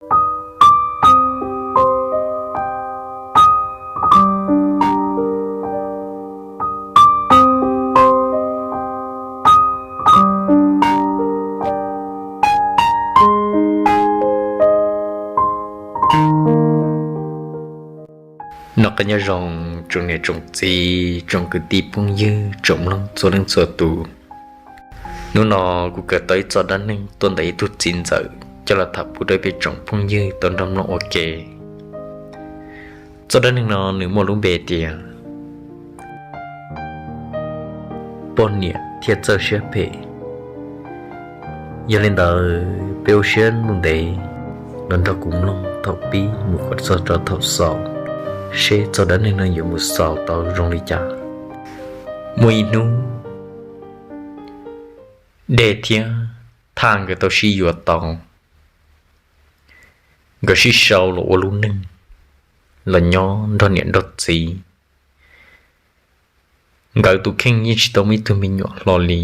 Noj qab nyob zoo tsoom niam tsoom txiv, tsoom kwv tij phooj ywg, tsoom mloog txhua leej txhua tus. Hnub no kuv kawm tau ib txoj dab neeg tuaj ntawm ib tug txiv ntxawm coj los tham pub rau peb tsoom phooj ywg tau nrog mloog ua ke. Txoj dab neeg no nws muaj lub npe tias poj niam thiaj txawj siab phem. Yog li ntawd peb ua siab ntev los nrog kuv mloog thaum pib mus kom txog rau thaum xaus, seb txoj dab neeg no yuav mus xaus tau zoo li cas. Muaj ib hnub, Dej thiab Thaj nkawd tau sib yuav tau, nkawd sib sau los ua lub neej, los nyob nrog niam nrog txiv. Nkawd tus kheej yeej tsis tau muaj ib tug me nyuam hlo li.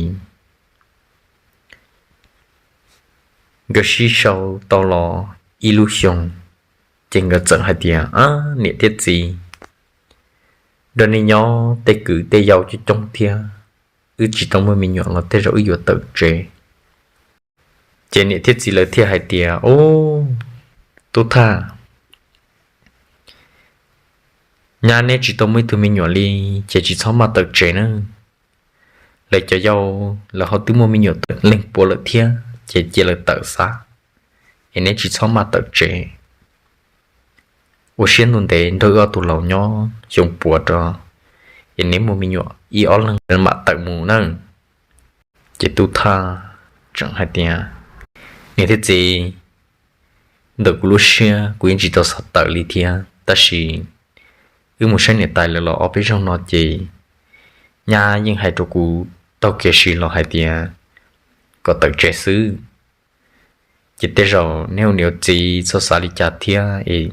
Nkawd sib sau tau los ib lub xyoo, ces nkawd txawm hais tias, Ab, niam thiab txiv, nrog nej nyob tej kwv tej yau coob coob thiab, wb tsis tau muaj me nyuam los tej zaum wb yuav tawm tsev. Ces niam thiab txiv lawv thiaj hais tias, Ub, Tub Thaj, nyab neb tsis tau muaj ib tug me nyuam li, ces tsis txhob maj tawm tsev na. Lawv cov yau lawv ho twb muaj me nyuam tawm leej puav lawm thiab, ces cia lawv tawm xav, es neb tsis txhob maj tawm tsev. Ua siab ntuj ntev nrog wb ob tug laus nyob xyoo puav rau, es neb muaj me nyuam ib ob leeg mam tawm mus na. Ces Tub Thaj tseem hais tias, Niam thiab txiv, ntawm kuv lub siab kuv yeej tsis tau xav tawm li thiab, tab sis wb mus saib niam tais lawv los ob peb zaug no ces nyab yeej hais rau kuv taug kev sis los hais tias kom tawm tsev xwb. Ces tej zaum neb ua niam txiv txhob xav li cas thiab es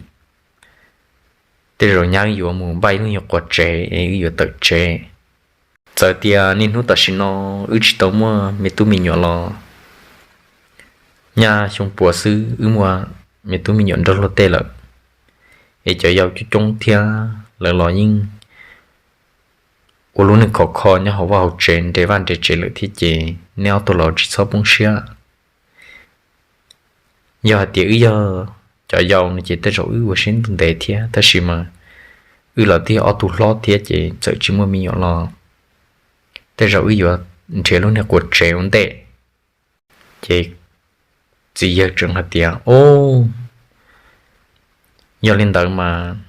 tej zaum nyab wb yuav mus npaj ib lub nyuag quas tsev es wb yuav tawm tsev. Txawm tias niaj hnub tam sim no wb tsis tau muaj me tub me nyuam los nyab xyoo puav xwb wb muaj me tub me nyuam nrog luag tej lawm, es cov yau coob coob thiab lawv los yeej ua lub neej khov kho nyob hauv vaj hauv tsev nres vaj nres tsev lawm thiab ces neb ob tug laus tsis txhob poob siab. Yog hais tias wb yog cov yau no ces tej zaum wb ua siab ntev thiab, tab sis mas wb los twb yog ob tug hlob thiab ces txawm tsis muaj me nyuam los tej zaum wb yuav nrhiav lub niag quas tsev ua ntej. Ces txiv yawg tseem hais tias, Ub, yog li ntawd mas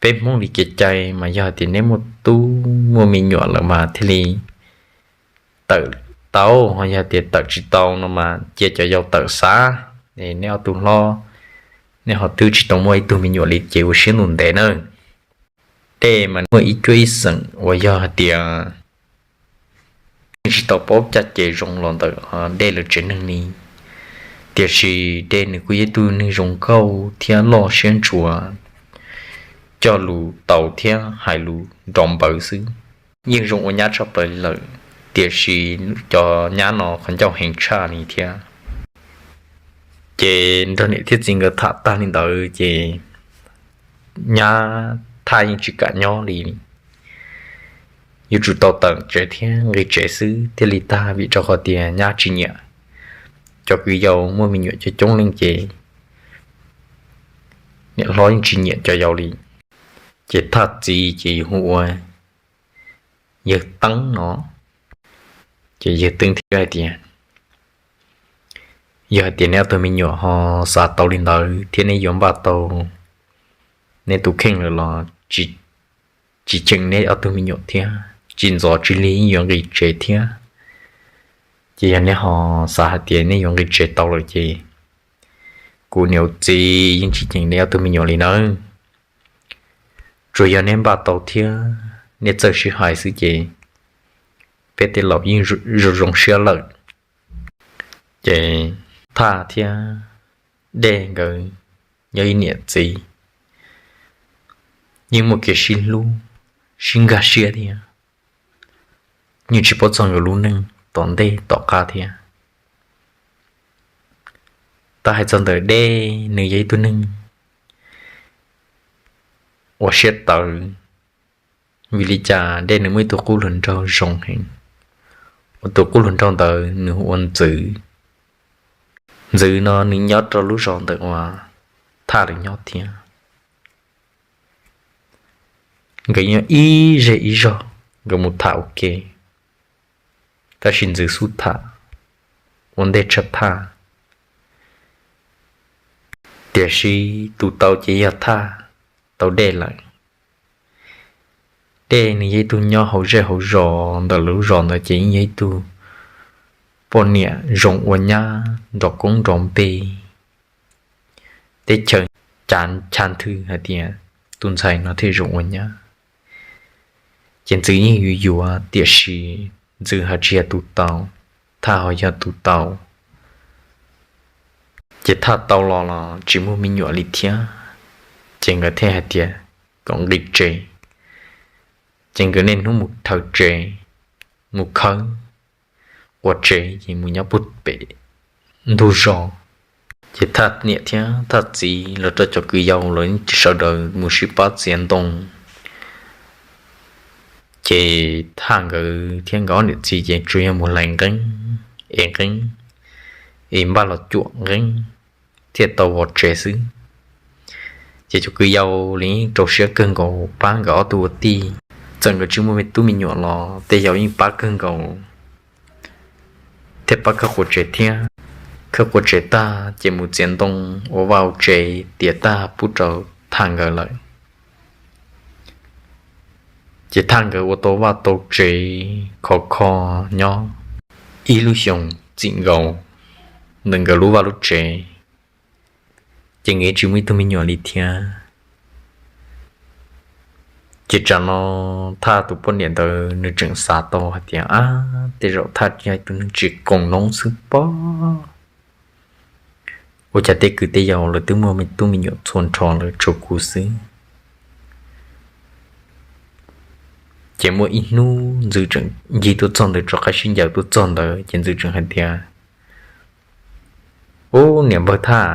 peb Hmoob li kev cai mas yog hais tias neb muaj tub muaj me nyuam lawm mas thiaj li tawm tau, ho yog tias tawm tsis tau no mas cia cov yau tawm xav. Neb ob tug hlob, neb ho twb tsis tau muaj ib tug me nyuam li ces ua siab ntuj ntev nawb. Dej mas muaj ib cuab ib xeem uas yog hais tias yeej tsis tau paub caj ces zoo los ntawm Dej lawv tsev neeg li, tiam sis Dej nws kuj yog ib tug neeg zoo nkauj thiab loj siab ntshua, cog lus tau thiab hais lus nrov npawv xwb. Yeej zoo ua nyab tshaj plaws li lawm, tiam sis cov nyab no qhov ncauj heev tshaj li thiab. Ces nrog niam thiab txiv nkawd tham tag li ntawd ces nyab Thaj yeej tsis kam nyob li, yuav tsum tau tawm tsev thiab nqis tsev xwb thiaj li tag, vim rau qhov tias nyab tsis nyiam cov kwv yau muaj me nyuam coob coob leej ces niam hlob yeej tsis nyiam cov yau li. Ces Thaj txiv ces yus hu ua yawg Teeb no. Ces yawg Teeb thiaj hais tias, Yog hais tias neb ob tug me nyuam ho xav tau li ntawd thiab neb yuav npaj tau neb tus kheej lawm los tsis cheem neb ob tug me nyuam thiab, tsis ntxov tsis lig yeej yuav nqis tsev thiab. Ces yog neb ho xav hais tias neb yuav nqis tsev tau lawm ces kuv niam txiv yeej tsis cheem neb ob tug me nyuam li nawb. Tsuas yog neb npaj tau thiab neb txawj sib hais xwb ces peb tej laus yeej zoo zoo siab lawm. Ces Thaj thiab Dej nkawd nyob ib niam txiv yeej muaj kev sib hlub, sib nkag siab thiab, yeej tsis paub txog nkawd lub neej tom ntej tom qab thiab. Tau hais txog ntawm Dej, nws yog ib tug neeg ua siab tawv, vim li cas Dej nws muaj ib tug qub hluas nraug zoo heev, uas tus qub hluas nraug ntawd nws hu ua Ntxwv. Ntxwv no nws nyob rau lub zos ntawm uas Thaj lawv nyob thiab. Nkawd nyob ib zej ib zog, nkawd mus tham ua ke, tab sis Ntxwv xub tham ua ntej tshaj Thaj. Tiam sis tus tau ces yog Thaj tau Dej lawm. Dej nws yog ib tug nyob hauv zej hauv zos ntawm lub zos ntawd ces yeej yog ib tug poj niam zoo ua nyab nrov koob nrov npe. Teb chaws cav ncha nthwv hais tias tus ntxhais no thiaj zoo ua nyab. Ces Ntxwv yeej yuav yuav, tiam sis Ntxwv ho tsis yog tus tau, Thaj ho yog tus tau. Ces Thaj tau los los tsis muaj me nyuam li thiab, ces nkawd thiaj hais tias kom nqis tsev. Ces nkawd niaj hnub mus rhaws tsev, mus khawb qua tsev ces mus nyob puag pem ntug zos. Ces Thaj niam thiab Thaj txiv los rau cov kwv yau los sawv daws mus sib pab txiav ntoo. Ces Thaj nkawd thiab nkawd ob niam txiv ces tsuas yog mus hlais nqeeb, es nqeeb, es npaj los cuam nqeeb thiaj tau vov tsev xwb. Ces cov kwv yau los yeej rau siab kawg nkaus pab nkawd ob tug ua tij. Txawm nkawd tsis muaj me tub me nyuam los tej yau yeej pab kawg nkaus thiab pab khawb qua tsev thiab. Khawb qua tsev tag ces mus txiav ntoo ua vaj ua tsev tiav tag pub rau Thaj nkawd lawm. Ces Thaj nkawd ua tau vaj tau tsev khov kho nyob ib lub xyoos txim nkaus ntawm nkawd lub vaj lub tsev, ces nkawd tsis muaj ib tug me nyuam li thiab. Ces tsam no Thaj tus poj niam ntawd nws tseem xav tau hais tias, Ab, tej zaum Thaj yog ib tug neeg tsis qoom noob xwb pob. Ua cas tej kwv tej yau lawv twb muaj me tub me nyuam txhua nrho lawv tshuav kuv xwb. Ces muaj ib hnub Ntxwv tseem ncig tuaj txog ntawd, rov qab sib ncaws tuaj txog ntawd ces Ntxwv tseem hais tias, Ub, niam npawg Thaj,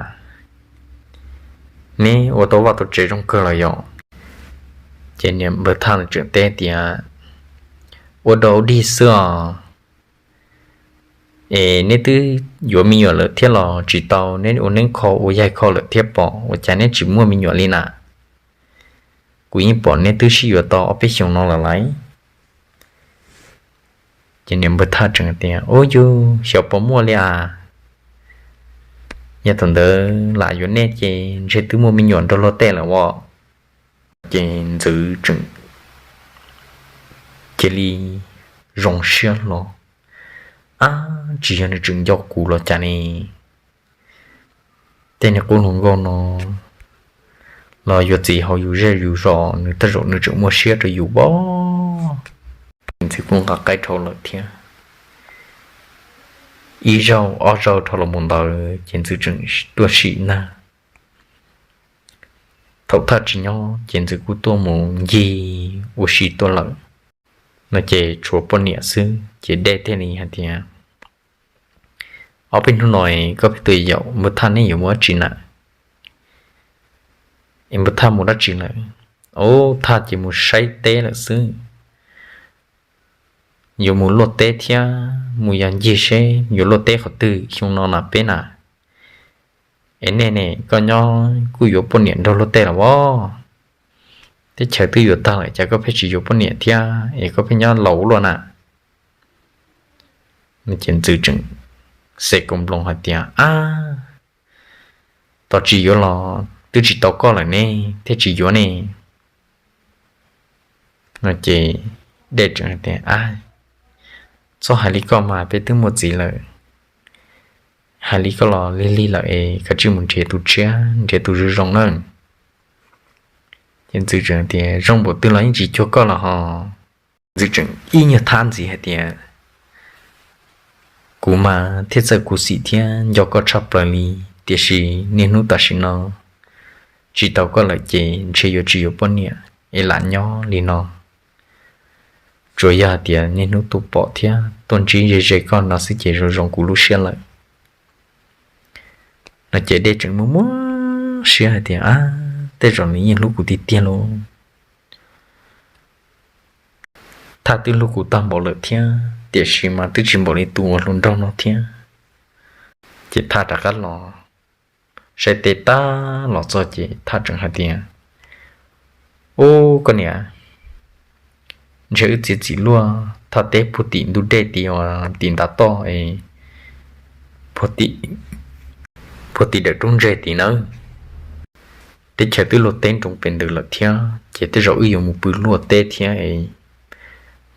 neb ua tau vaj tau tsev zoo kawg los yom? Ces niam npawg Thaj tseem teb tias, Ua dog dig xwb os. Es neb twb yuav me nyuam lawm thiab los tsis tau, neb ua neeb kho ua yaig kho lawm thiab pom, ua cas neb tsis muaj me nyuam li na? Kuv yeej pom neb twb sib yuav tau ob peb xyoos no lawm lauj. Ces niam npawg Thaj tseem tias, Ub, yus xyov puas muaj li as. Yog thaum ntawd lam yuav nej ces ntshe twb muaj me nyuam nrog luag tej lawm os. Ces Ntxwv tseem cia li zoo siab hlo, Ab, tsis yog nws tseem nco kuv los cas ne? Tej niag qub hluas nkauj no los yuav txiv hauv yus zej yus zos, nws tej zaum nws tseem muaj siab rau yus pob. Ntxwv kuj nqa qaib dhau lawm thiab. Ib zaug ob zaug dhau los mus ntawd ces Ntxwv tseem tuaj sim neej. Thaum Thaj tsis nyob ces Ntxwv kuj tuaj mus ncig ua si tuaj lawm no ces tshuav poj niam xwb ces Dej thiaj li hais tias, Ob peb hnub no koj peb tus yaum npawg Thaj neb yuav mus dab tsi na? Es npawg Thaj mus dab tsi lawm? Ub, Thaj ces mus saib teb lawm xwb. Yuav mus luaj teb thiab mus yos ncig seb yuav luaj teb qhov twg xyoo no na peb na. Es nej ne, koj nyob kuj yuav poj niam nrog luaj teb los as? Teb chaws twb yuav tag lawm cas koj pheej tsis yuav poj niam thiab es koj pheej nyob laus luaj na? Ces Ntxwv tseem xes kaus nploos hais tias, Ab, tos tsis yuav los twb tsis tau koj lawm ne, thiaj tsis yuav ne. No ces Dej tseem tias, Txhob hais li koj mas, peb twb muaj txiv lawm. Hais li koj los lig lig lawm es kav tsij mus nrhiav tus tshiab, nrhiav tus zoo zoo na. Ces Ntxwv tseem tias, Zoo npaum twg los yeej tsis cuag koj los hos. Ntxwv tseem ib nyuag thab ntxiv hais tias, Kuv mas thiaj txawj khuv xim thiab nco koj tshaj plaws li, tiam sis niaj hnub tam sim no tsis tau koj lawm ces ntshe yuav tsis yuav poj niam es lam nyob li no. Tsuas yog hais tias niaj hnub tuaj pom thiab tuaj ntsib ze ze koj no xwb ces zoo zoo kuv lub siab lawm. No ces Dej tseem muaj muaj siab hais tias, Ab, tej zaum nws yeej hlub kuv tiag tiag lauj. Thaj twb hlub kuv tag npaum lawm thiab, tiam sis mas twb tsis npaum li tus uas hluas nraug no thiab. Ces Thaj rov qab los saib teb tag los txog ces Thaj tseem hais tias, Ub, koj niam, ntshe wb txiav txim luaj, thaj teb puag tim ntug dej tim, tim ntav toj es puag tim dawm roob ntseg tim nawb. Teb chaws twb luaj teb nroos pes ntws lawm thiab ces tej zaum wb yuav mus pw luaj teb thiab es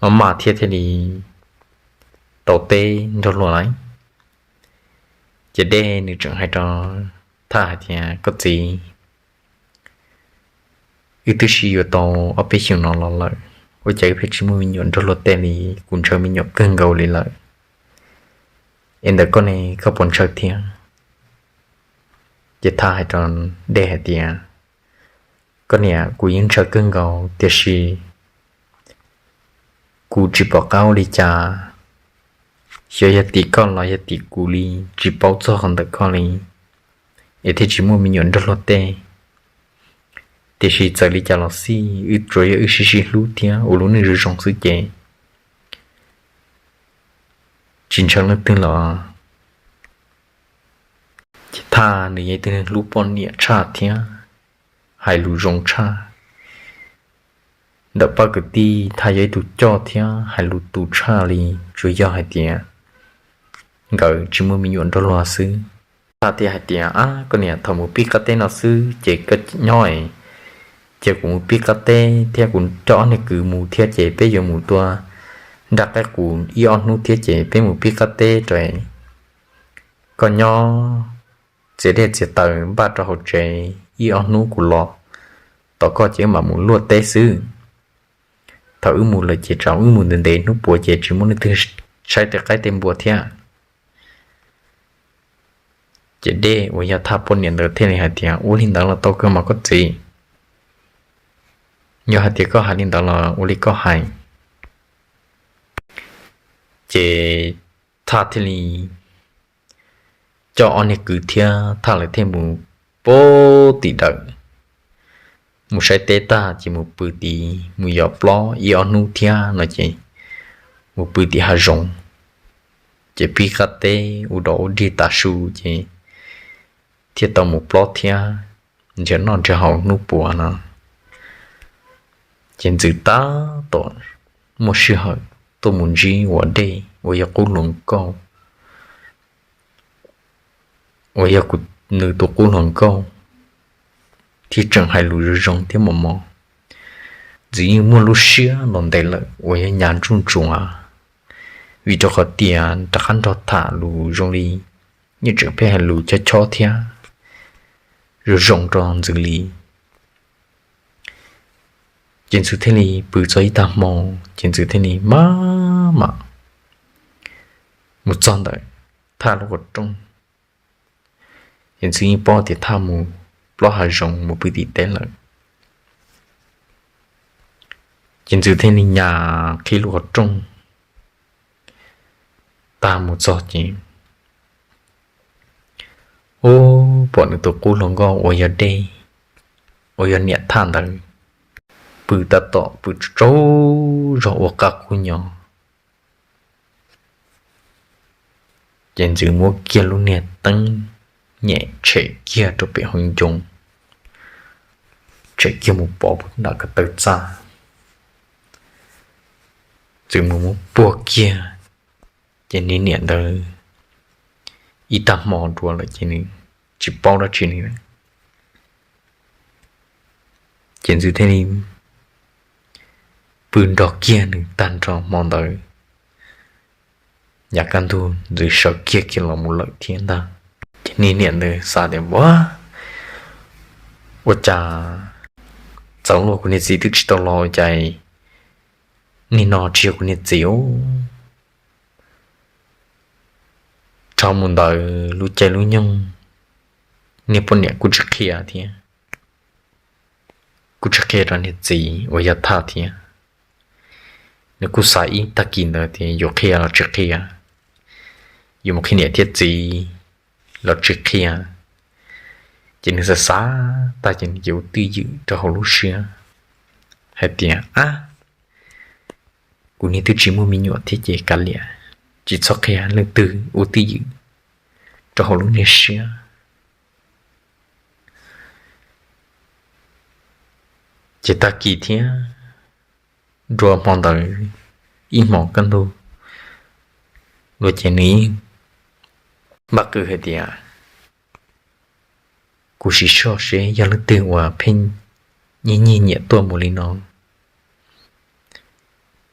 maj maj thiab thiaj li tau teb nrog luag lawm. Ces Dej nws tseem hais rau Thaj hais tias, Koj txiv, wb twb sib yuav tau ob peb xyoos no los lawm, ua cas wb pheej tsis muaj me nyuam nrog luag tej li? Kuv ntshaw me nyuam kawg nkaus li lawm. Es ntawm koj ne, koj puas ntshaw thiab? Ces Thaj hais rau Dej hais tias, Koj niam, kuv yeej ntshaw kawg nkaus tiam sis kuv tsis pom qab ua li cas. Xyov yog tim koj los yog tim kuv li, tsis paub txog qhov ntawm koj li, es thiaj tsis muaj me nyuam nrog luag tej. Tiam sis txawm li cas los xij, wb tsuas yog wb sib sib hlub thiab ua lub neej zoo zoo xwb ces tsis ntshaw leej twg los. Ces Thaj nws yog ib tug neeg hlub poj niam tshaj thiab hais lus zoo tshaj. Ntawm pab kwv tij Thaj yog ib tug coj thiab hais lus tus tshaj li, tsuas yog hais tias nkawd tsis muaj me nyuam nrog luag xwb. Thaj thiaj hais tias, Ab, koj niam, thaum mus pib qab teb no xwb ces koj nyob es cia kuv mus pib qab teb thiab kuv coj ob niag kwv mus thiab ces peb yuav mus tua nraj qaib qus ib ob hnub thiab ces peb mus pib qab teb rau. Koj nyob txiav dej txiav taws npaj rau hauv tsev ib ob hnub kuv los tos koj ces wb mam mus luaj teb xwb. Thaum wb mus lawm ces tsam wb mus ntev ntev hnub puav ces tsis muaj leej twg saib tej qaib tej npua thiab. Ces Dej uas yog Thaj poj niam ntawd thiaj li hais tias, Ua li ntawd los tau kawg mas koj txiv. Yog hais tias koj hais li ntawd los ua li koj hais. Ces Thaj thiaj li coj ob niag kwv thiab Thaj lawv thiaj mus pab tim dawm, mus saib teb tag ces mus pw tim, mus yos plob ib ob hnub thiab no ces mus pw tim hav zoov. Ces pib qab teb ua dog ua dig tav su ces thiaj tau mus plob thiab nrhiav noj nrhiav haus hnub puav no. Ces Ntxwv tab tom muaj sij hawm tuaj mus ntsib uas Dej uas yog qub hluas nkauj, uas yog nws tus qub hluas nkauj, thiab tseem hais lus zoo zoo thiab mos mos. Ntxwv yeej muaj lub siab los ntev lawm uas yog nyas ntsuj ntsuav, vim rau qhov tias rov qab nrog tham lus zoo li, yeej tseem pheej hais lus chob chob thiab zoo zoo rau Ntxwv li. Ces Ntxwv thiaj li pw txog ib tag hmo, ces Ntxwv thiaj li maj mam mus txog ntawm Thaj lub qhov rooj. Ces Ntxwv yeej paub tias Thaj mus plob hav zoov mus pw tim teb lawm. Ces Ntxwv thiaj li nyas qhib lub qhov rooj tag mus txog ces, ub, pom nws tus qub hluas nkauj uas yog Dej, uas yog niam Thaj ntawd, pw tab tom pw tsaug zog ua qab qub nyo. Ces Ntxwv muab kiag lub niag teeb nyem tshem kiag rau pem hauv ncoo, tshem kiag mus pov nram ko taw txaj. Ntxwv mus muab puag kiag, ces niag niam ntawd ib tag hmo dua lawm ces nws tsis paub dab tsi li lawm. Ces Ntxwv thiaj li pw nrog kiag nws tag nrho hmo ntawd. Yav kaj ntug Ntxwv sawv kiag kiag los mus lawm thiab ntag. Ces niag niam ntawd xav tias, Ua, ua cas txaus luag, kuv niag txiv twb tsis tau los cas niag no tsis yog kuv niag txiv os. Dhau mus ntawd lub caij lub nyoog, niag poj niam kuj tsis qhia thiab, kuj tsis qhia rau niag txiv uas yog Thaj thiab. Nws kuj xav ib tag kis ntawd tias yuav qhia los tsis qhia, yuav mus qhia niam thiab txiv los tsis qhia. Ces nws xav xav tag ces nws cia ua twj ywm rau hauv lub siab hais tias, Ab, kuv niag twb tsis muaj me nyuam thiab ces kav liam, tsis txhob qhia leej twg, ua twj ywm rau hauv lub niag siab. Ces tag kis thiab nruab hmo ntawd ib hmos kaj ntug, ces nws yeej npaj qw hais tias, Kuv sim soj seb yog leej twg uas pheej nyiag nyiag nyiam tuaj mus li no.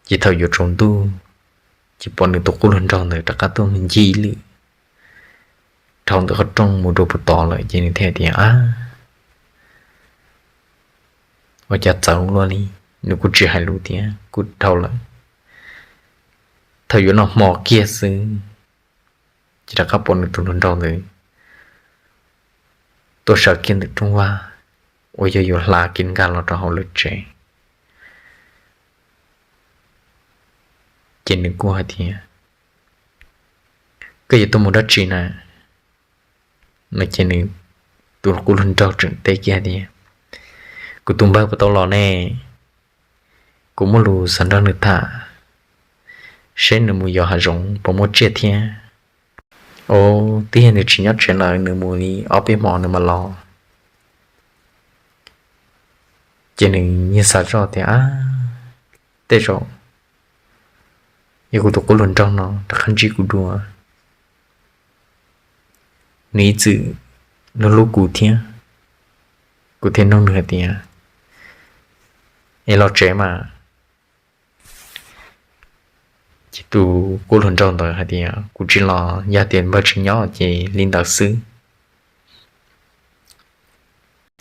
Ces thaum yuav tsaus ntuj, ces pom nws tus qub hluas nraug ntawd rov qab tuaj mus ncig lwm dhau ntawm qhov rooj mus rau puag tod lawm ces nws thiaj tias, Ab, ua cas txawv luaj li, nws kuj tsis hais lus thiab kuj dhau lawm. Thaum yuav noj hmo kiag xwb, ces rov qab pom nws tus hluas nraug ntawd tuaj sawv kiag ntawm rooj vag uas yog yuav hla kev nkag los rau hauv lawv tsev. Ces nws kuj hais tias, Koj yuav tuaj mus dab tsi na? No ces nws tus qub hluas nraug tseem teb kiag hais tias, Kuv tus npawg puas tau los ne? Kuv muaj lus xav nrog nws tham, seb nws mus yos hav zoov puas muaj tsiaj thiab. Os, twb yog nws tsis nyob tsev lawm, nws mus li ob peb hmo nws mam los. Ces nws yeej xav zoj tias, Ab, tej zaum yog kuv tus qub hluas nraug no rov qab ntsib kuv dua. Nws ib txwm hlub hlub kuv thiab, kuv thiaj nug nws hais tias, Es los tsev mas. Ces tus qub hluas nraug ntawd hais tias, Kuv tsis los, yog tias npawg tsis nyob ces li ntawd xwb.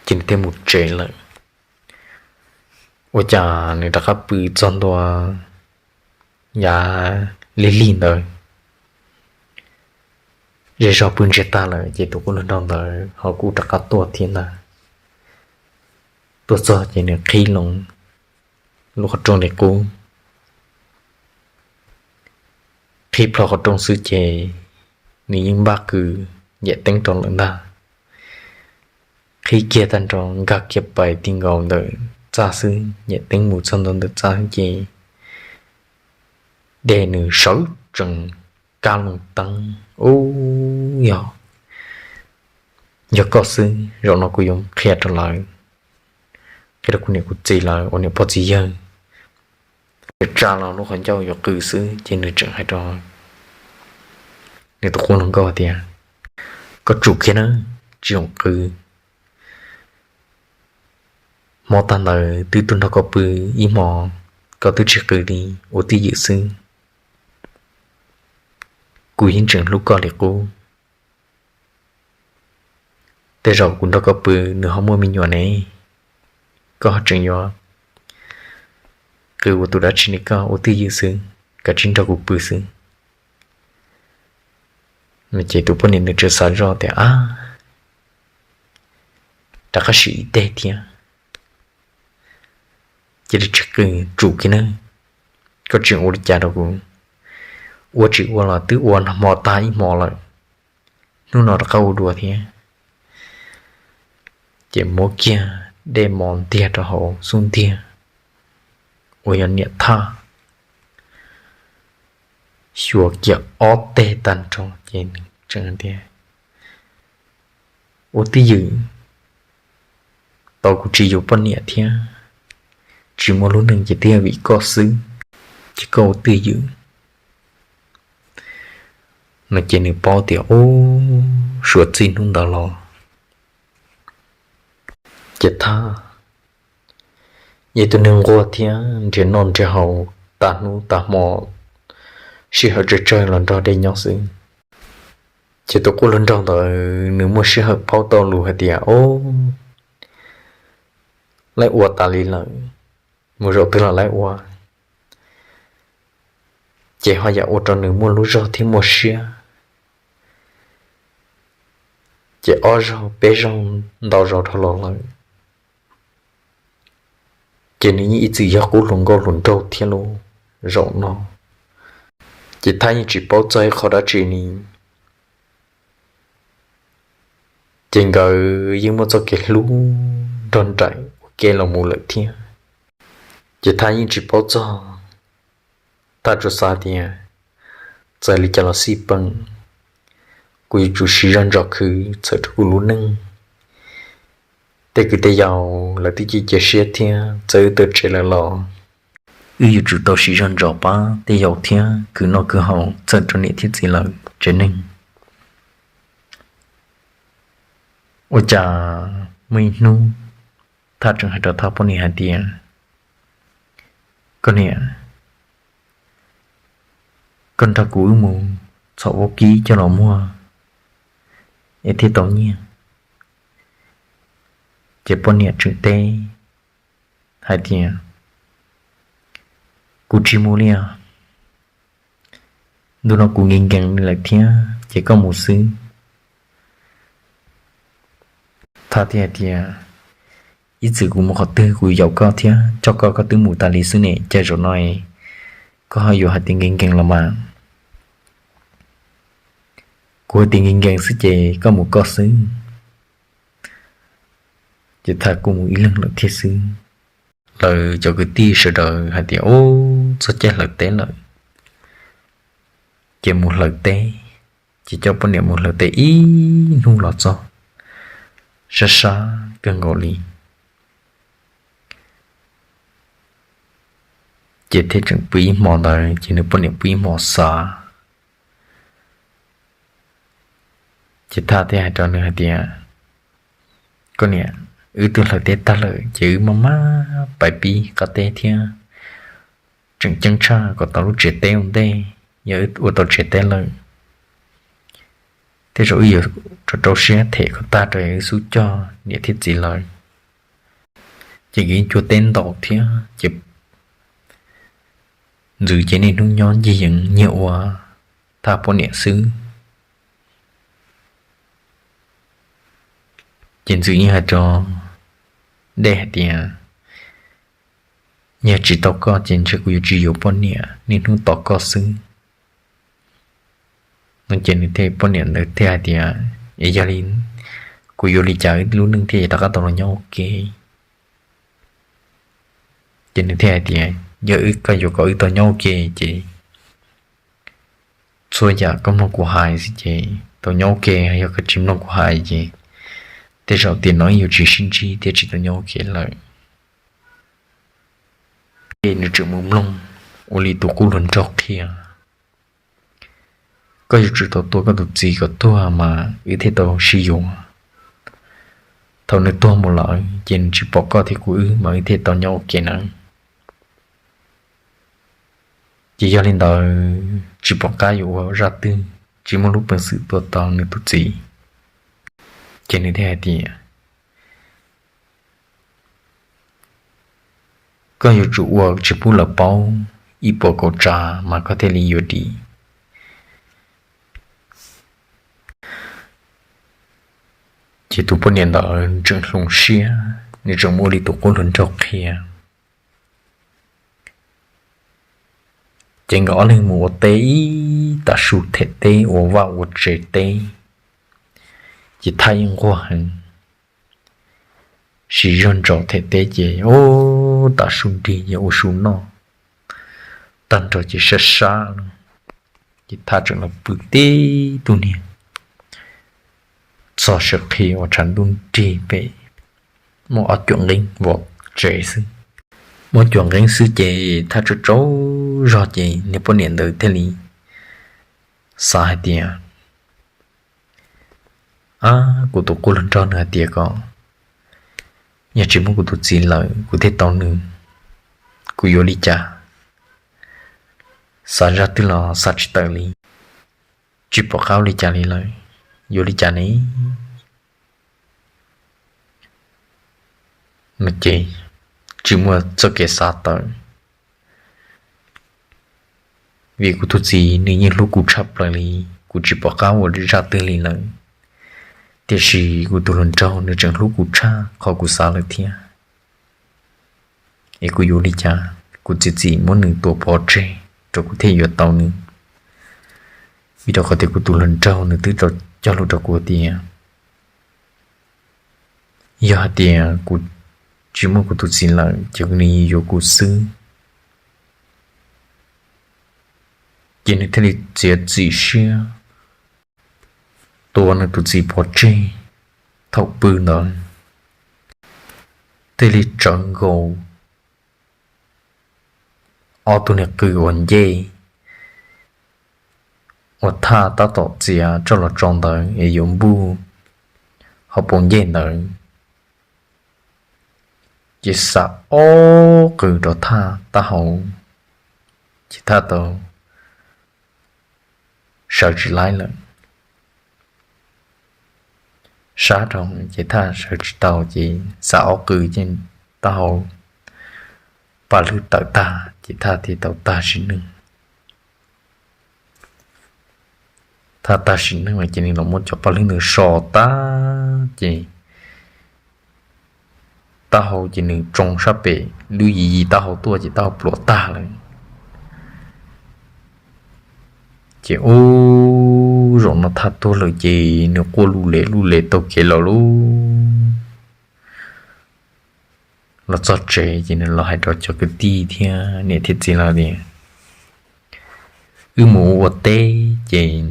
Ces nws thiaj mus tsev lawm. Ua cas nws rov qab pw txog ntua yav lig lig ntawd, zej zog pw ntsiag tag lawm ces tus qub hluas nraug ntawd ho kuj rov qab tuaj thiab ntag. Tuaj txog ces nws qhib loo lub qhov rooj li qub. Qhib plho qhov rooj xwb ces nws yeej npaj kws nyem teeb rau lawm ntag. Qhib kiag tag nrho nkag kiag pais ti nkaus ntawm txaj xwb, nyem teeb mus txog ntua ntawm txaj xwb ces dej nws sawv tsees kab loo teeb, Ub, yog, yog koj xwb, zaum no kuv yuav qhia rau lawv, qhia rau kuv niam kuv txiv lawv ua niam pog txiv yawg. Nws tsa los lub qhov ncauj yuav qw xwb ces nws tseem hais rau nws tus qub hluas nkauj tias, Koj tsum kiag na, tsis txhob qw. Hmo tag ntawd twb tuaj nrog koj pw ib hmo, koj twb tsis qw li, ua twj ywm xwb. Kuv yeej tseem hlub koj li qub. Tej zaum kuv nrog koj pw nws ho muaj me nyuam ne, koj ho tseem yuav qw ua tus dab tsi ne, koj ua twj ywm xwb, kav tsij nrog kuv pw xwb. No ces tus poj niam nws tseem xav zoj tias, Ab, rov qab sim ib teg thiab, cia li tsis qw, tsum kiag na, koj tseem ua li cas rau kuv, ua tsis ua los twb ua nag hmo tag ib hmo lawm, hnub no rov qab ua dua thiab. Ces muab kiag dej mos ntiag rau hauv xub ntiag uas yog niam thaj, xyuas kiag ob teg tag nrho ces nws tseem tias, Ua twj ywm, tau kuv tsis yuav poj niam thiab tsis muaj lub neej ces twb yog vim koj xwb, ces koj ua twj ywm. No ces nws paub tias, Ub, suav txij hnub ntawd los ces thaj yeej tus neeg nquag thiab nrhiav noj nrhiav haus tas hnub tas hmo, sij hawm tsawg tsawg los nrog dej nyob xwb. Ces tus qub hluas nraug ntawd nws muaj sij hawm paub tau lus hais tias, Ub, laib ua tas li lawm, mus zaum twg los laib ua, ces ho yam ua rau nws muaj lub zog thiab muaj siab. Ces ob zaug peb zaug ntau zaus dhau los lawm, ces nws yeej ib txwm yog qub hluas nkauj hluas nraug thiab lauj. Zaum no ces thaj yeej tsis paub txog ib qho dab tsi li. Ces nkawd yeej muaj txoj kev hlub nrog nraim ua ke los mus lawm thiab. Ces Thaj yeej tsis paub txog, Thaj tsuas xav tias txawm li cas los xij peem, kuv yuav tsum siv zog ntso khwv txhawm rau kuv lub neej. Tej kwv tej yaus lawv twb cia siab thiab txawm wb tawm tsev lawm los wb yuav tsum tau siv zog ntso pab tej yaus thiab khwv noj khwv haus txhawm rau niam thiab txiv lawv tsev neeg. Ua cas muaj ib hnub Thaj tseem hais rau Thaj poj niam hais tias, koj niam, koj nrog kuv wb mus txhom vaub kib coj los muag es thiaj tau nyiaj. Ces poj niam tseem teb hais tias, kuv tsis mus li os, ntu no kuv nkees nkees li lawm thiab ces koj mus xwb. Thaj thiaj hais tias, ib txwm kuv mus qhov twg kuv yaum koj thiab coj koj, koj twb mus tas li xwb ne, cas zaum no koj ho yuav hais tias nkees nkees los mas? Kuv hais tias nkees nkees xwb ces koj mus koj xwb. Ces Thaj kuj mus ib leeg lawm thiab xwb. Lawv cov kwv tij sawv daws hais tias, ub, txog caij hlawv teb lawm, ces mus hlawv teb. Ces coj poj niam mus hlawv teb ib hnub los txog sab sab kawg nkaus li. Ces thiaj tseem pw ib hmo ntawd ces nws poj niam pw ib hmo xav. Ces Thaj thiaj hais rau nws hais tias, koj niam, wb twb hlawv teb tag lawm ces wb maj maj pais pib qab teb thiab, tseem ceeb tshaj kom tau lub tsev teb ua ntej, yog wb ua tau tsev teb lawm tej zaum wb yuav rau rau siab them kom tag rau wb xub cog niam thiab txiv lawv. Ces nkawd cua teb ntaus thiab ces ntxwv ces niaj hnub nyob ncig yees nyiag ua Thaj poj niam xwb. Ces ntxwv yeej hais rau Dej hais tias, yog tsis tau koj ces ntshe kuv yuav tsis yuav poj niam, niaj hnub tos koj xwb. No ces nws thiaj, poj niam ntawd thiaj hais tias, es yog li kuv yuav li cas wb lub neej thiaj rov qab tau los nyob ua ke? Ces nws thiaj hais tias, yog wb, koj yuav kom wb tau nyob ua ke ces txhua yam koj mloog kuv hais xwb ces tau nyob ua ke, yog koj tsis mloog kuv hais ces tej zaum tiam no wb yuav tsis sib ntsib thiab tsis tau nyob ua ke lawm. Ces nws tseem mus mloog ua li tus qub hluas nraug qhia, koj yuav tsum tau tua koj tus txiv kom tuag mas wb thiaj tau sib yuav. Thaum nws tuag mus lawm ces nws tsis pom koj thiab kuv wb mas wb thiaj tau nyob ua ke nawb. Ces yog li ntawd tsis pom qab yuav ua zaj twg, tsis muaj lub peev xwm tua tau nws tus txiv. Ces nws thiaj hais tias, koj yuav tsum ua tsis pub lawv paub ib puas kaum tsav mas koj thiaj li yuav dim. Ces tus poj niam ntawd tseem hloov siab, nws tseem ua li tus qub hluas nraug qhia. Ces nkawd ob leeg mus ua teb ib tag su them teb ua vaj ua tsev teb, ces Thaj yeej nquag heev. Siv zog ntso them teb ces ub, tag su nrig ces ua su noj tag nrho ces sab sab lawm. Ces Thaj tseem los pw tib tug niag txog sawv qhi uas tshav ntuj nrig pem, muaj ob cuam nqeeb vov tsev xwb. Muaj ob cuam nqeeb xwb ces Thaj tsaug tsaug zog ces niag poj niam ntawd thiaj li xav hais tias, ab, kuv tus qub hluas nraug nws hais tias kom yog tsis muaj kuv tus txiv lawm kuv thiaj tau nws, kuv yuav li cas? Xav zaj twg los xav tsis tawm li, tsis pom qab ua li cas li lawm, yuav li cas ne? No ces tsis muaj txoj kev xav tawm, vim kuv tus txiv nws yeej hlub kuv tshaj plaws li, kuv tsis pom qab ua zaj twg li lawm. Tiam sis kuv tus hluas nraug nws tseem hlub kuv tshaj qhov kuv xav lawm thiab. Es kuv yuav li cas? Kuv txiav txim muab nws tua pov tseg rau kuv thiaj yuav tau nws, vim rau qhov tias kuv tus hluas nraug nws twb cog lus rau kuv tias Yog hais tias kuv tsis muaj kuv tus txiv lawm ces nws yuav kuv xwb. Ces nws thiaj li txiav txim siab tua nws tus txiv pov tseg. Thaum pw ntawd thiaj li tsawv nkaus ob tug niag qws uas ncej uas Thaj tab tom txiav coj los tso ntawd es yuav npuj hauv paus ncej ntawd, ces xa ob qws rau Thaj taub hau, ces Thaj tau sawv tsis laib lawm. Sab rau ces Thaj sawv tsis tau ces xa ob qws ces taub hau paj hlwb tawm tag ces Thaj thiaj tau tag sim neej. Thaj tag sim neej lawm ces nws los muab cov paj hlwb ntawd so tag ces taub hau ces nws tsoo sab pem lub yim yim taub hau tuaj ces taub hau pluav tag lawm. Ces ub, zaum no Thaj tuag lawm ces nws quaj luj le luj le taug kev los lauj. Los txog tsev ces nws los hais rau cov kwv tij thiab niam thiab txiv lawv tias, wb mus ua teb ces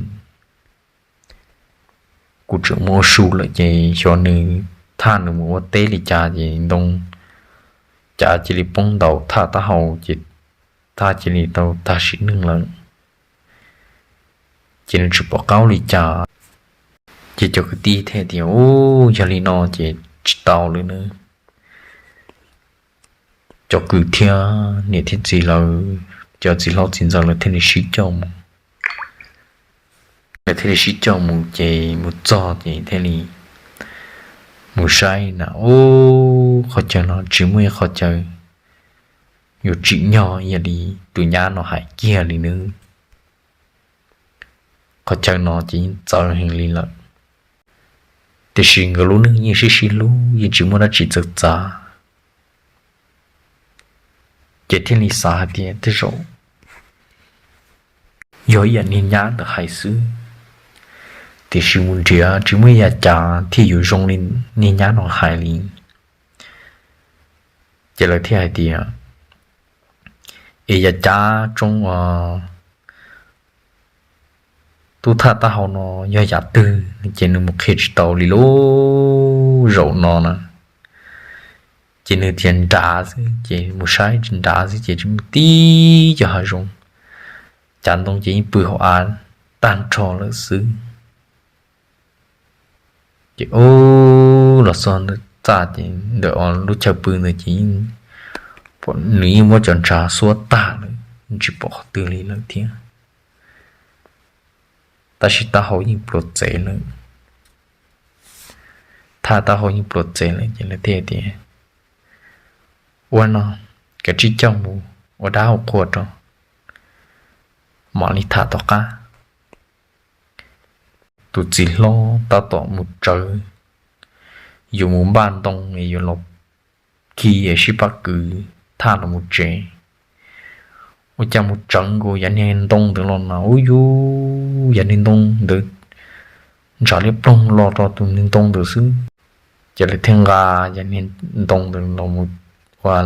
kuv tseem mus ua su lawm ces xyov nws, Thaj nws mus ua teb li cas ces ntoo cav cia li poob ntaus Thaj taub hau ces Thaj cia li tau tag sim neej lawm, ces nws tsis pom qab ua li cas. Ces cov kwv tij thiaj tias, ub, yog li no ces tsis tau lawm na. Cov kwv thiab niam thiab txiv lawv, cov txiv hlob txiv ntxawm lawv thiaj li sib coj mus. Lawv thiaj li sib coj mus ces mus txog ces thiaj li mus saib na, ub, qhov chaw no tsis muaj ib qhov chaw yuav tsim nyog ib yam li tus nyab no hais kiag li nawb. Qhov chaw no ces yeej txawv heev li lawm, tiam sis nkawd lub neej yeej sib sib hlub yeej tsis muaj dab tsi txawv txav. Ces thiaj li xav hais tias tej zaum yog ib yam niag nyab ntawd hais xwb, tiam sis mus nrhiav tsis muaj ib yam cav thiaj yuav zoo li niag nyab no hais li. Ces lawv thiaj hais tias, es yam cav tsoo uas tub Thaj taub hau no yog yam twg ces nws mus qhia tsis tau li lauj. Zaum no na ces nws tias nrad xwb ces mus saib nrad xwb ces tsis muaj tib cov hav zoov, cav ntoo ces yeej pw hauv av tag nrho lawm xwb. Ces ub, los txog txaj ces ntawm lub chaw pw ntawd ces nws yeej muab cov ntshav xuab tag lawm, tsis pom qhov twg li lawm thiab. Tab sis taub hau yeej pluav txev lawm. Thaj taub hau yeej pluav txev lawm ces lawv thiaj tias, ua no, kav tsij coj mus ua dab ua qhua rau mam li tham tom qab. Tus txiv hlob tab tom mus tsawv, yuav mus npaj ntoo es yuav los khi es sib pab kwv Thaj los mus tsev. Ua cas mus tsawv nkaus yav niag ntoo ntawd los mas ub yus, yav niag ntoo ntawd ntshav liab ploog los rau tus niag ntoo ntawd xwb. Ces lawv thiaj nqa yav niag ntoo ntawd los mus ua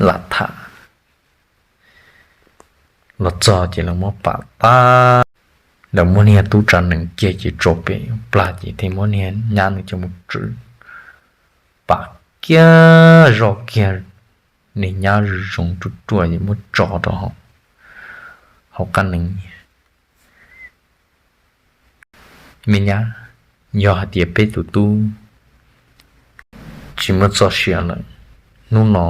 lam tham. Los txog ces lawv muab pam tag, lawv muab niag tub tsav nees kiag ces tso pem plag ces thiaj muab niag nyab ntawd coj mus pam kiag zoj kiag, niag nyab zoo zoo ruaj ruaj es muab tso rau hauv qab nees. Me nyab, yog hais tias peb tus tub tsis muaj txoj sia lawm, hnub no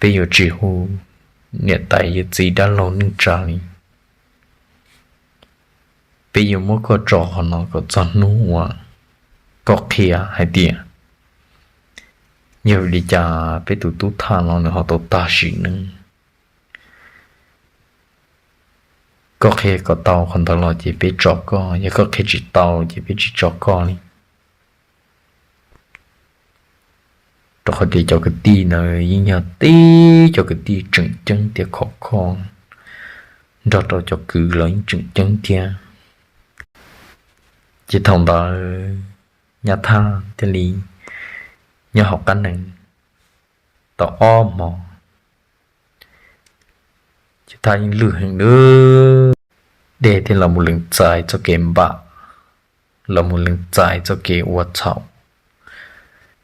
peb yuav tsis hu niam tais yawm txiv dab laug neej tsa li. Peb yuav muab koj tso qhov no kom txog hnub uas koj qhia hais tias yog vim li cas peb tus tub Thaj no nws ho tau tag sim neej. Koj qhia kom tau qhov ntawd los ces peb tso koj, yog koj qhia tsis tau ces peb tsis tso koj li. Rau qhov tias cov kwv tij ntawd yeej yog tib cov kwv tij tseem ceeb thiab khov kho, nrog rau cov kwv los yeej tseem ceeb thiab. Ces thaum ntawd Nyab Thaj thiaj li nyob hauv qab nees tau ob hmo, ces Thaj yeej lwj heev lawm, dej thiaj los mus lees txais txoj kev npam, los mus lees txais txoj kev ua txhaum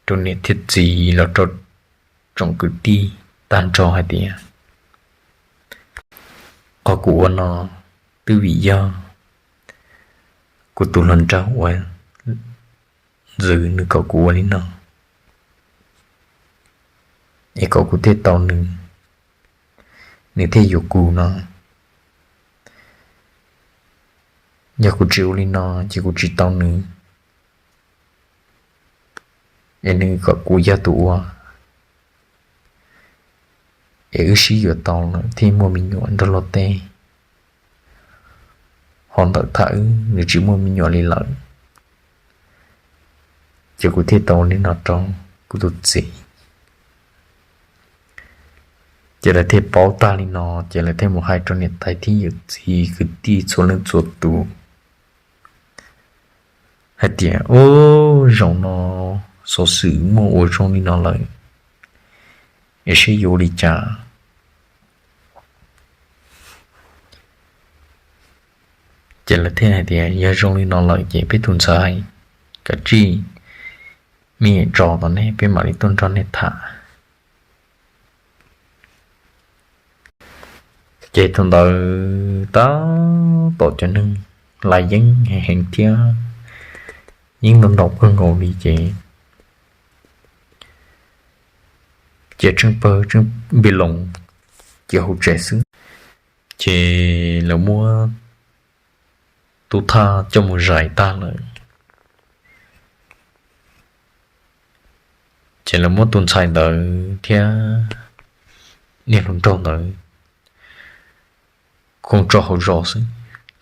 rau niam thiab txiv los rau tsoom kwv tij tag nrho hais tias, qhov kuv ua no twb vim yog kuv tus hluas nraug uas ntxwv nws kom kuv ua li no, es kom kuv thiaj tau nws, nws thiaj yuav kuv no. Yog kuv tsis ua li no ces kuv tsis tau nws, es nws kom kuv yog tus ua, es wb sib yuav tau lawm thiaj muaj me nyuam nrog luag tej. Ho ntawm Thaj wb nws tsis muaj me nyuam li lawm, ces kuv thiaj tau ua li no rau kuv tus txiv. Ces lawv thiaj paub tag li no ces lawv thiaj mus hais rau niam tais thiab yawm txiv kwv tij txhua leej txhua tus hais tias, ub, zaum no xov xwm muaj ua zoo li no lawm, es seb yuav ua li cas. Ces lawv thiaj hais tias yog zoo li no lawm ces peb tus ntxhais kav tsij me nyuam tso tom nej, peb mam li tuaj nrog nej tham. Ces thaum ntawd tab tom cov neeg la yeeb heev heev thiab yeeb ntau ntau kawg nkaus li ces, ces tsheej pawg tsheej npi loos ces hauv tsev xwb. Ces lawv muab tub Thaj coj mus zais tag lawm, ces lawv muab tus ntxhais ntawd thiab niag hluas nraug ntawd khoo tso hauv zos xwb,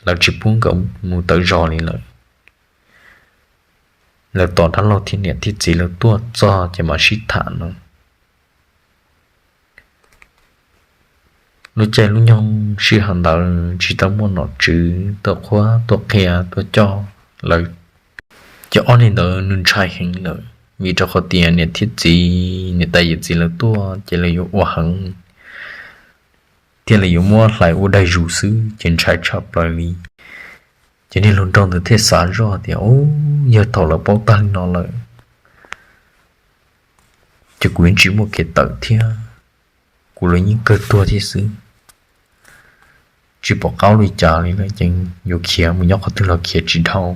lawv tsis pub nkawd mus tawm zos li lawm. Lawv tos dab laug thiab niam thiab txiv lawv tuaj txog ces mam sib tham no. Lub caij lub nyoog sij hawm ntawd tsis tau muaj nom tswv tuaj qhuab tuaj qhia tuaj coj lawv. Ces ob niag ntawd nws ntshai heev lawm vim rau qhov tias niam thiab txiv, niam tais yawm txiv lawv tuaj ces lawv yuav ua heev thiab lawv yuav muab hlais ua daig zus xwb ces ntshai tshaj plaws li. Ces niag hluas nraug ntawd thiaj xav zoj tias, ub, yog thaum lawv paub tag li no lawm ces kuv yeej tsis muaj kev tawm thiab, kuv los yeej kawg tuag thiab xwb. Tsis pom qab li cas li lawm ces yuav khiav mus nyob qhov twg los khiav tsis dhau.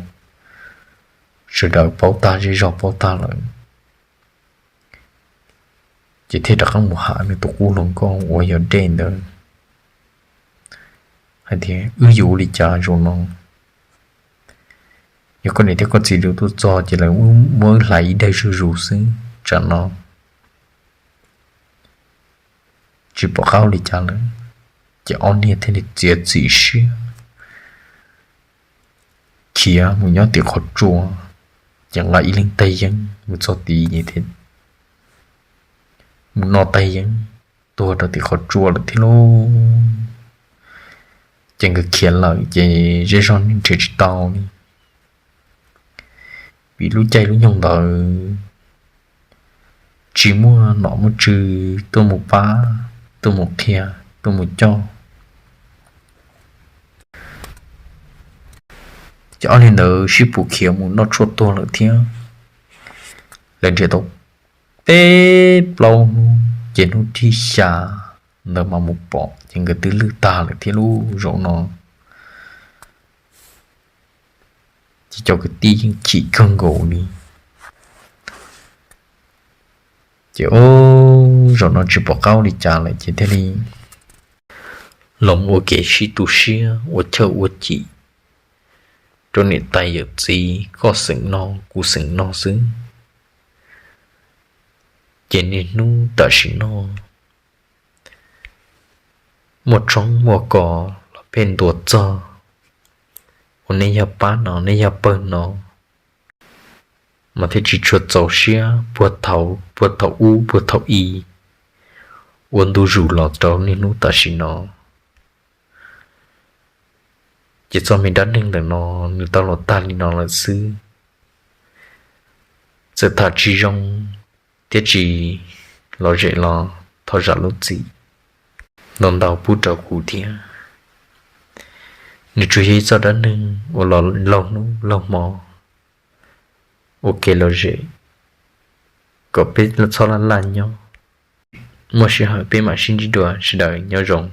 Sawv daws paub tag, zej zog paub tag lawm. Ces thiaj rov qab mus hais nws tus qub hluas nkauj uas yog Dej ntawd hais tias, wb yuav ua li cas zaum no? Yog koj niam thiab koj txiv lawv tuaj txog ces lawv muab wb hlais ib daig zuj zus xwb tsam no. Tsis pom qab ua li cas lawm, ces ob niag thiaj li txiav txim siab khiav mus nyob tim qhov tsua, ces nqa ib leeg tais yeeb mus txog tid thiab mus noj tais yeeb tuag rau tim qhov tsua lawm thiab lauj. Ces nkawd khiav lawm ces zej zog nrhiav tsis tau li. Vim lub caij lub nyoog ntawd tsis muaj nom muaj tswv tuaj mus pab, tuaj mus qhia, tuaj mus coj. Ces ob niag ntawd sib pus khiav mus noj tshuaj tuag lawm thiab. Lawv nrhiav tau peb plaub hnub, ces hnub thib xya ntawd mas mus pom ces nkawd twb lwj tag lawm thiab lauj zaum no. Ces cov kwv tij yeej chim kawg nkaus li. Ces ub, zaum no tsis pom qab ua li cas lawm ces thiaj li los ua kev sib tu siab ua chawj ua chim rau niam tais yawm txiv, koj xeem no kuv xeem no xwb. Ces niaj hnub tam sim no muaj tshoob muaj kos los pheej ntuas txog, ua nej yog pab no nej yog pawg no, mas thiaj tsis tshua txaus siab puag thaum, puag thaum ub puag thaum i ua ntu zus los rau niaj hnub tam sim no. Ces txoj me dab neeg ntawm no nws tau los tag li no lawm xwb. Txawm tham tsis zoo thiab tsis lom zem los thov zam lub txim ntau ntau pub rau kuv thiab. Nws tsuas yog ib txoj dab neeg uas los laug hnub laug hmo ua kev lom zem kom peb txhob laj laj nyob. Muaj sij hawm peb mam sib ntsib dua, sawv daws nyob zoo.